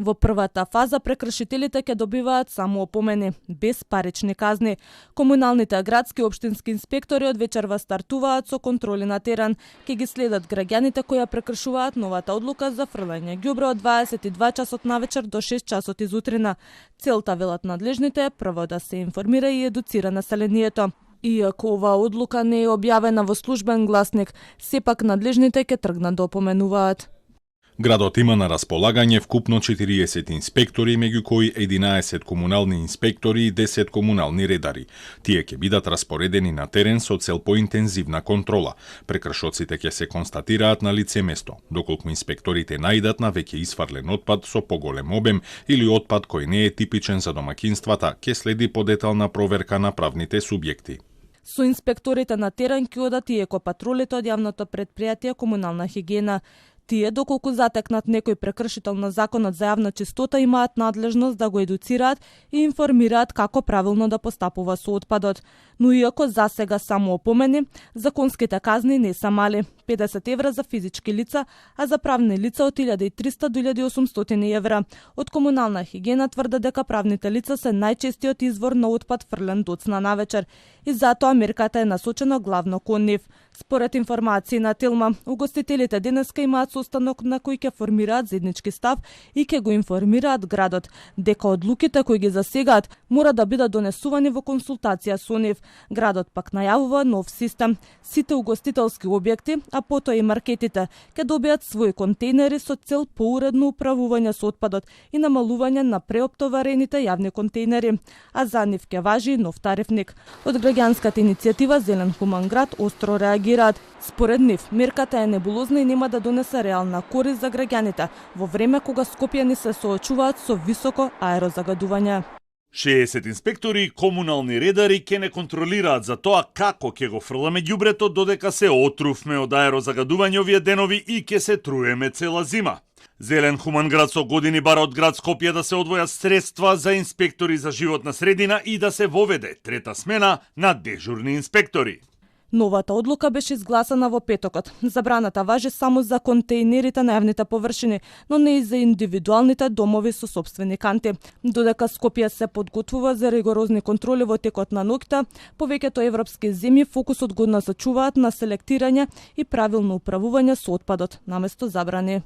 Во првата фаза прекршителите ќе добиваат само опомени, без парични казни. Комуналните градски и општински инспектори од вечерва стартуваат со контроли на терен. Ќе ги следат граѓаните кои ја прекршуваат новата одлука за фрлање ѓубре од 22 часот навечер до 6 часот изутрина. Целта, велат надлежните, е прво да се информира и едуцира населението. Иако оваа одлука не е објавена во службен гласник, сепак надлежните ќе тргнат да опоменуваат. Градот има на располагање вкупно 40 инспектори, меѓу кои 11 комунални инспектори и 10 комунални редари. Тие ќе бидат распоредени на терен со цел поинтензивна контрола. Прекршоците ќе се констатираат на лице место, доколку инспекторите наидат на веќе isфрлен отпад со поголем обем или отпад кој не е типичен за домакинствата, ќе следи подетална проверка на правните субјекти. Со инспекторите на терен ќе одат и екопатролите од јавното претпријатие Комунална хигиена. Тие, доколку затекнат некој прекршител на законот за јавна чистота, имаат надлежност да го едуцираат и информираат како правилно да постапува со отпадот. Но иако за сега само опомени, законските казни не се мали. 50 евра за физички лица, а за правни лица од 1300 до 1800 евра. Од Комунална хигиена тврде дека правните лица се најчестиот извор на отпад фрлен доцна навечер и затоа мерката е насочена главно кон нив. Според информации на Телма, угостителите денеска имаат состанок на кој ќе формираат заеднички став и ќе го информираат градот дека одлуките кои ги засегаат мора да бидат донесувани во консултација со нив. Градот пак најавува нов систем. Сите угостителски објекти, а потоа и маркетите, ќе добијат своји контейнери со цел поуредно управување со отпадот и намалување на преоптоварените јавни контейнери. А за нив ќе важи нов тарифник. Од граѓанската иницијатива Зелен хуман град остро реагираат. Според нив, мерката е небулозна и нема да донесе реална корист за граѓаните во време кога скопјани се соочуваат со високо аерозагадување. 60 инспектори и комунални редари ќе не контролираат за тоа како ќе го фрламе ѓубрето додека се отрувме од аерозагадување овие денови и ќе се труеме цела зима. Зелен хуман град со години бара од град Скопје да се одвојат средства за инспектори за животна средина и да се воведе трета смена на дежурни инспектори. Новата одлука беше изгласана во петокот. Забраната важи само за контейнерите на јавните површини, но не и за индивидуалните домови со сопствени канти. Додека Скопје се подготвува за ригорозни контроли во текот на ноќта, повеќето европски земји фокусот го насочуваат на селектирање и правилно управување со отпадот, наместо забрани.